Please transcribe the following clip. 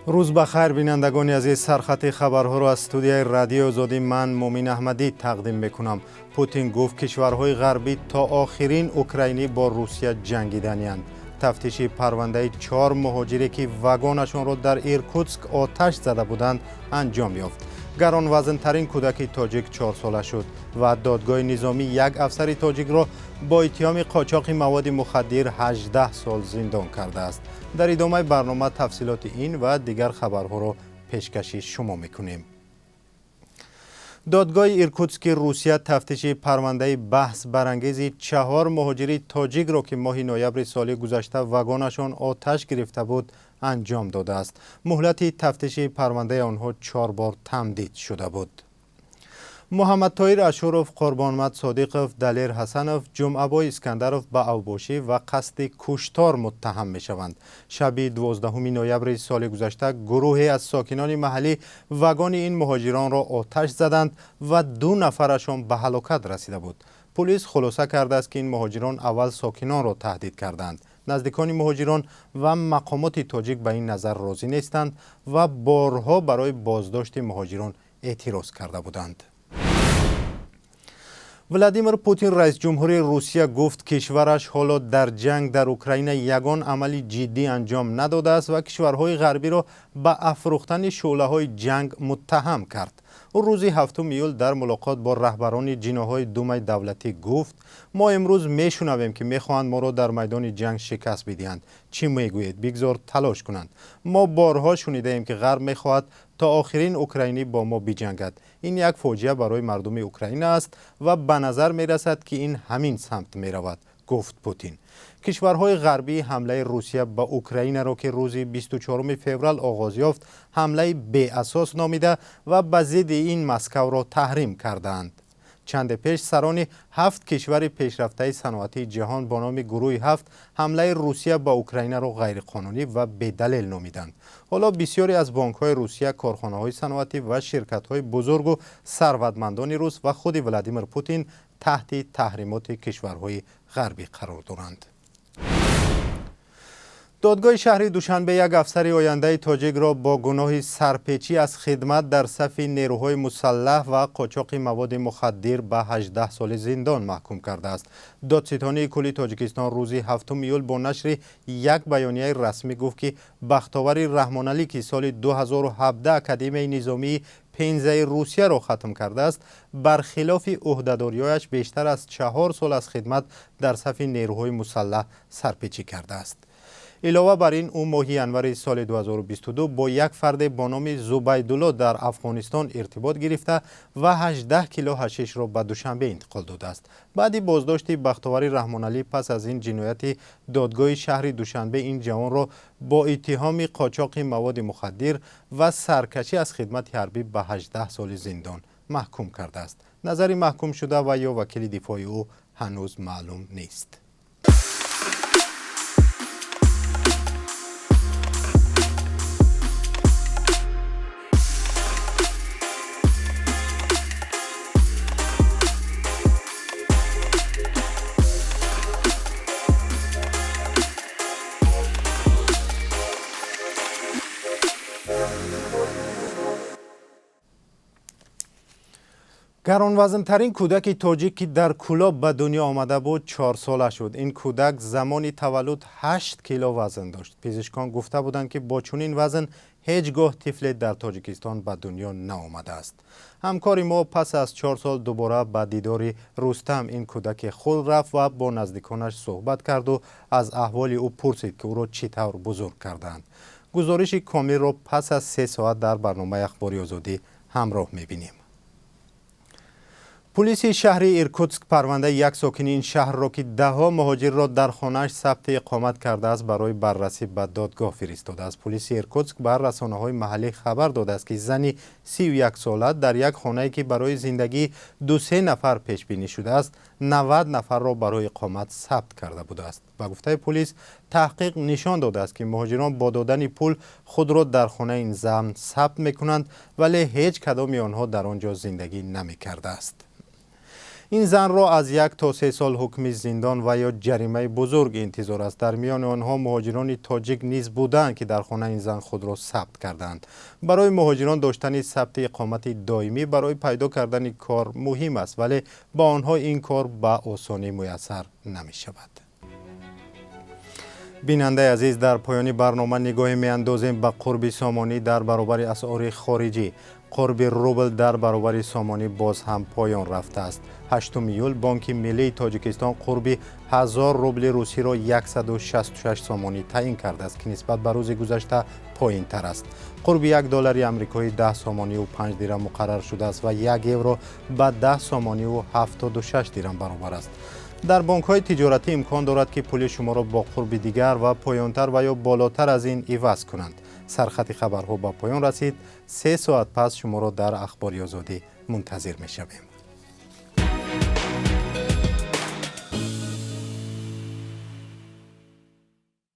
Рӯз ба хайр, бинандагони азиз. Сархати хабарҳоро аз студияи Радиои Озодӣ ман, Мумин Аҳмадӣ, тақдим мекунам. Путин гуфт, кишварҳои ғарбӣ то охирин украинӣ бо Русия ҷангиданианд. Тафтиши парвандаи чор муҳоҷире, ки вагонашонро дар Иркутск оташ зада буданд, анҷом ёфт. Гаронвазнтарин кӯдаки тоҷик 4сола шуд ва додгоҳи низомӣ як афсари тоҷикро бо иттиҳоми қочоқи маводи мухаддир 18 сол зиндон кардааст. Дар идомаи барнома тафсилоти ин ва дигар хабарҳоро пешкаши шумо мекунем. Додгоҳи Иркутски Русия тафтиши парвандаи баҳсбарангези чаҳор муҳоҷири тоҷикро, ки моҳи ноябри соли гузашта вагонашон оташ гирифта буд, анҷом додааст. Муҳлати тафтиши парвандаи онҳо чор бор тамдид шуда буд. Муҳаммадтоир Ашуров, Қурбонмад Содиқов, Далер Ҳасанов, Ҷумъабой Искандаров ба авбошӣ ва қасди куштор муттаҳам мешаванд. Шаби 12 ноябри соли гузашта гурӯҳе аз сокинони маҳаллӣ вагони ин муҳоҷиронро оташ заданд ва ду нафарашон ба ҳалокат расида буд. Пулис хулоса кардааст, ки ин муҳоҷирон аввал сокинонро таҳдид карданд. Наздикони муҳоҷирон ва мақомоти тоҷик ба ин назар розӣ нестанд ва борҳо барои боздошти муҳоҷирон эътироз карда буданд. Владимир Путин, раисҷумҳури Русия, гуфт, кишвараш ҳоло дар ҷанг дар Украина ягон амали ҷиддӣ анҷом надодааст ва кишварҳои ғарбиро ба афрӯхтани шӯълаҳои ҷанг муттаҳам кард. Ӯ рӯзи 7 июл дар мулоқот бо раҳбарони ҷиноҳҳои Думаи давлатӣ гуфт: «Мо имрӯз мешунавем, ки мехоҳанд моро дар майдони ҷанг шикаст бидиҳанд. Чӣ мегӯед? Бигзор талош кунанд. Мо борҳо шунидаем, ки Ғарб мехоҳад то охирин украинӣ бо мо биҷангад. Ин як фоҷиа барои мардуми Украина аст ва ба назар мерасад, ки ин ҳамин самт меравад», гуфт Путин. Кишварҳои ғарбӣ ҳамлаи Русия ба Украинаро, ки рӯзи 24 феврал оғоз ёфт, ҳамлаи беасос номида ва ба зидди ин Москавро таҳрим кардаанд. Чанде пеш сарони ҳафт кишвари пешрафтаи саноатии ҷаҳон бо номи Гурӯҳи ҳафт ҳамлаи Русия ба Украинаро ғайриқонунӣ ва бедалел номиданд. Ҳоло бисёре аз бонкҳои Русия, корхонаҳои саноатӣ ва ширкатҳои бузургу сарватмандони рус ва худи Владимир Путин таҳти таҳримоти кишварҳои ғарбӣ қарор доранд. Додгоҳи шаҳри Душанбе як афсари ояндаи тоҷикро бо гуноҳи сарпечӣ аз хидмат дар сафи нерӯҳои мусаллаҳ ва қочоқи маводи мухаддир ба 18 соли зиндон маҳкум кардааст. Додситонии кулли Тоҷикистон рӯзи 7 июл бо нашри як баёнияи расмӣ гуфт, ки Бахтовари Раҳмоналӣ, ки соли 2017 Академияи низомии Пензаи Русияро хатм кардааст, бархилофи ӯҳдадориҳояш бештар аз 4 сол аз хидмат дар сафи нерӯҳои мусаллаҳ сарпечӣ кардааст. Илова бар ин, ӯ моҳи январи соли 2022 бо як фарде бо номи Зубайдулло дар Афғонистон иртибот гирифта ва 18 кило ҳашишро ба Душанбе интиқол додааст. Баъди боздошти Бахтовари Раҳмоналӣ пас аз ин ҷинояти додгоҳи шаҳри Душанбе ин ҷавонро бо иттиҳоми қочоқи маводи мухаддир ва саркашӣ аз хидмати ҳарбӣ ба 18 соли зиндон маҳкум кардааст. Назари маҳкумшуда ва ё вакили дифои ӯ ҳанӯз маълум нест. Гаронвазнтарин кӯдаки тоҷик, ки дар Кӯлоб ба дунё омада буд, 4сола шуд. Ин кӯдак замони таваллуд 8 кило вазн дошт. Пизишкон гуфта буданд, ки бо чунин вазн ҳеҷ гоҳ тифле дар Тоҷикистон ба дунё наомадааст. Ҳамкори мо пас аз 4 сол дубора ба дидори Рустам, ин кӯдаки худ, рафт ва бо наздиконаш суҳбат карду аз аҳволи ӯ пурсид, ки ӯро чӣ тавр бузург кардаанд. Гузориши комилро пас аз 3 соат дар барномаи Ахбори Озодӣ ҳамроҳ мебинем. Пулиси шаҳри Иркутск парвандаи як сокини ин шаҳрро, ки даҳҳо муҳоҷирро дар хонааш сабти иқомат кардааст, барои баррасӣ ба додгоҳ фиристодааст. Пулиси Иркутск ба расонаҳои маҳаллӣ хабар додааст, ки зани 31сола дар як хонае, ки барои зиндагии ду-се нафар пешбинӣ шудааст, 90 нафарро барои иқомат сабт карда будааст. Ба гуфтаи пулис, таҳқиқ нишон додааст, ки муҳоҷирон бо додани пул худро дар хонаи ин зан сабт мекунанд, вале ҳеҷ кадоми онҳо дар он ҷо зиндагӣ намекардааст. Ин занро аз 1 то 3 сол ҳукми зиндон ва ё ҷаримаи бузург интизор аст. Дар миёни онҳо муҳоҷирони тоҷик низ буданд, ки дар хонаи ин зан худро сабт карданд. Барои муҳоҷирон доштани сабти иқомати доимӣ барои пайдо кардани кор муҳим аст, вале ба онҳо ин кор ба осонӣ муяссар намешавад. Бинандаи азиз, дар поёни барнома нигоҳе меандозем ба қурби сомонӣ дар баробари асъори хориҷӣ. Қурби рубл дар баробари сомонӣ боз ҳам поён рафтааст. 8 июл Бонки миллии Тоҷикистон қурби 1000 рубли русиро 166 сомонӣ таъин кардааст, ки нисбат ба рӯзи гузашта поинтар аст. Қурби 1 доллари амрикоӣ 10 сомониву 5 дирам муқаррар шудааст ва 1 евро ба 10 сомониву 76 дирам баробар аст. Дар бонкҳои тиҷоратӣ имкон дорад, ки пули шуморо бо қурби дигар ва поёнтар ва ё болотар аз ин иваз кунанд. Сархати хабарҳо ба поён расид. 3 соат пас шуморо дар Ахбори Озодӣ мунтазир мешавем.